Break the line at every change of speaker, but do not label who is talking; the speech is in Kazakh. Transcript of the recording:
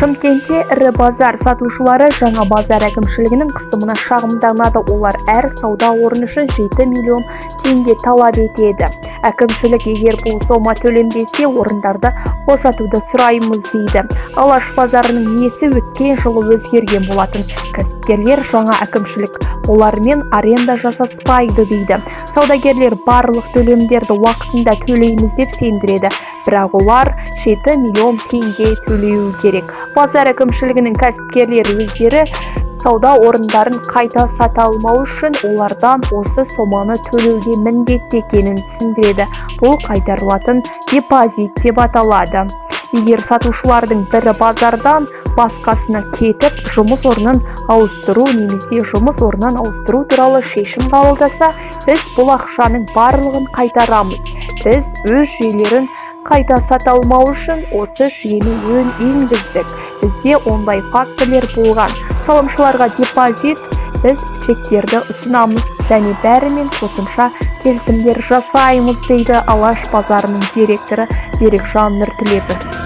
Шымкентте ірі базар сатушылары жаңа базар әкімшілігінің қысымына шағымданады. Олар әр сауда орны үшін 7 миллион теңге талап етеді. Әкімшілік егер бұл сома төленбесе, орындарды босатуды сұраймыз дейді. Алаш базарының иесі өткен жылы өзгерген болатын. Кәсіпкерлер жаңа әкімшілік олармен аренда жасаспайды дейді. Саудагерлер барлық төлемдерді уақытында төлейміз деп сендіреді. Бірақ олар 7 миллион теңге төлеуі керек. Базар әкімшілігінің кәсіпкерлері өздері сауда орындарын қайта сата алмау үшін олардан осы соманы төлеуге міндетті екенін түсіндіреді. Бұл қайтарылатын депозит деп аталады. Егер сатушылардың бірі базардан басқасына кетіп, жұмыс орнын ауыстыру немесе жұмыс орнын ауыстыру туралы шешім қабылдаса, біз бұл ақшаның барлығын қайтарамыз. Біз өз жүйелерін қайта сата алмау үшін осы жүйені енгіздік. Бізде ондай фактілер болған. Салымшыларға депозит, біз чектерді ұсынамыз және бәрімен қосымша келісімдер жасаймыз, дейді Алаш базарының директоры Берікжан Нұртілепов.